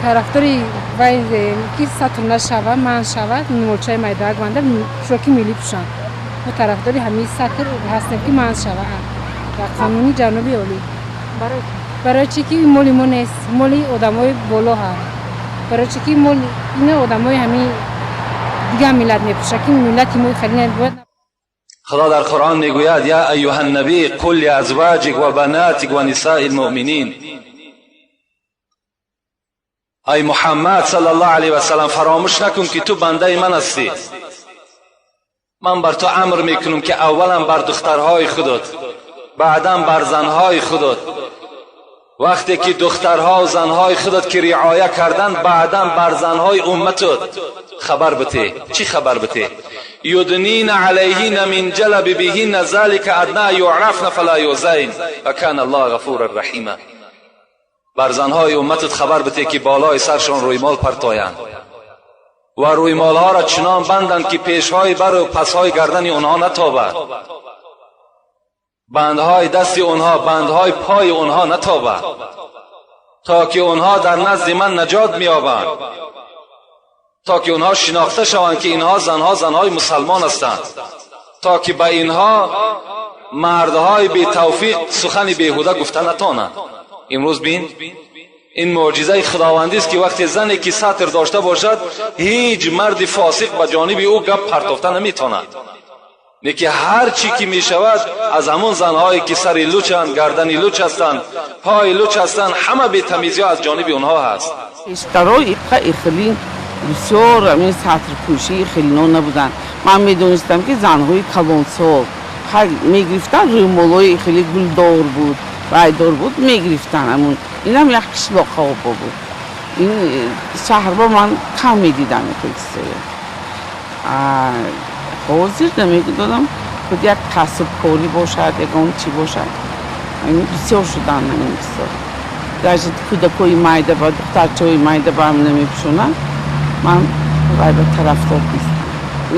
Тарафдори вай, ки сатр нашава, манъ шавад, молчаи майдаак банда, пӯшоки миллӣ пӯшанд. Мо тарафдори ҳамин сатр ҳастем, ки манъ шава дар қонуни ҷаноби олӣ. Барои чӣ ки моли мо нест, моли одамои боло ҳаст. Барои чӣ ки моли ина одамои ҳамин дигар миллат мепӯшад, ки миллати мо хеле бояд. خدا در قرآن میگوید: یا ایها النبی قل لازواجک و بناتک و نساء المؤمنین. ای محمد صلی الله علیه و سلم، فراموش نکن که تو بنده من هستی. من بر تو امر میکنم که اولا بر دخترهای خودت، بعدا بر زنهای خودت. وقتی که دخترها و زنهای خودت که رعایه کردن، بعدا بر زنهای امتت خبر بته. چی خبر بته؟ یدنین علیهن من جلابیبهن ذلک ادنی یعرفن فلا یؤذین و کان الله غفورا رحیما. بر زنهای امتت خبر بته که بالای سرشان رویمال پرتایند و رویمالها را چنان بندند که پیشهای بر و پسهای گردن آنها نتابد، بندهای دست آنها، بندهای پای آنها نتابد، تا که آنها در نزد من نجات میابند، تا که آنها شناخته شوند که اینها زنها زنهای مسلمان هستند، تا که به اینها مردهای بی توفیق سخن بیهوده گفته نتانند. امروز بین، این معجزه خداوندی است که وقتی زنی که ستر داشته باشد، هیچ مرد فاسق به جانب او گپ پرتافته نمیتواند. که هر چی که می شود، از همون زنهایی که سری لوچند، گردنی لوچ هستند، پای لوچ هستند، همه بی تمیزی از جانب اونها هست. Пештаро иқа ихели бисёр ҳамин сатрпӯшӣ хелино набуданд. Ман медонистам, ки занҳои калонсол мегирифтанд, рӯмолҳои хеле гулдор буд, райдор буд, мегирифтанд. Ҳамун инам як қишлоқҳо буд. Ин шаҳрба ман кам медидам хел чизоя. Ҳозир намедонам, худ як касбкорӣ бошад, ягон чӣ бошад, бисёр шудан ҳамин чизо. Даже кӯдакои майда ба, духтарчаҳои майда ба ҳам намепӯшонанд. Ман вай ба тарафдор нестам.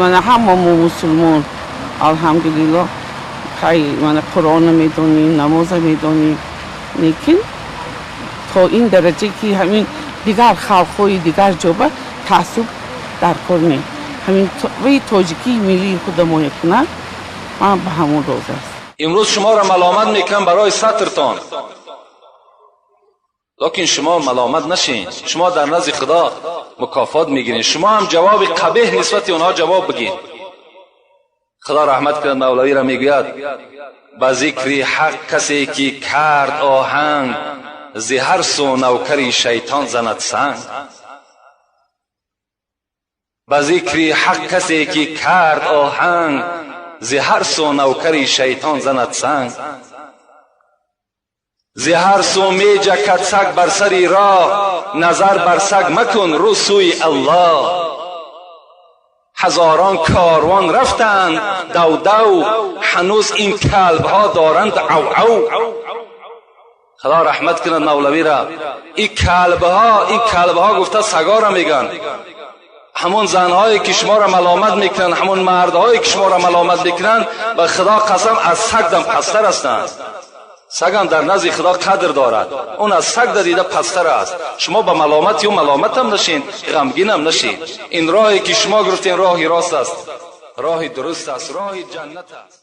Мана ҳама мо мусулмон, алҳамдулилло, хай, мана Қуръона медонем, намоза медонем, лекин то ин дараҷа ки ҳамин дигар халқҳои дигар ҷоба таассуб дар кор не. Ҳамин ваи тоҷикии миллии худамоя кунад, ман ба ҳамон розӣ аст. Имрӯз шуморо маломат мекунам барои сатртон, лекин шумо маломат нашин. Шумо дар назди Худо мукофот мегиред. Шумо ҳам ҷавоби қабеҳ нисбати онҳо ҷавоб бигин. Худо раҳмат кунад мавлавиро, мегӯяд: ба зикри ҳақ касе ки кард оҳанг, зи ҳар су навкари шайтон занад санг. Ба зикри ҳақ касе ки кард оҳанг, зи ҳар су навкари шайтон занад санг. Зи ҳар су меҷакад саг бар сари роҳ, назар бар саг макун, рӯ сӯи Аллоҳ. Ҳазорон корвон рафтанд давдав, ҳанӯз ин калбҳо доранд авав. Худо раҳмат кунад мавлавира. Ин калбҳо, ин калбҳо гуфта сагора мегӯянд. Ҳамон занҳое ки шуморо маломат мекунанд, ҳамон мардҳое ки шуморо маломат мекунанд, ба Худо қасам, аз сагдам пасттар ҳастанд. Сагам дар назди Худо қадр дорад, он аз саг дида пасттар аст. Шумо ба маломати ӯ маломатам нашин, ғамгинам нашин. Ин роҳе ки шумо гирифтен, роҳи рост аст, роҳи дуруст аст, роҳи ҷаннат аст.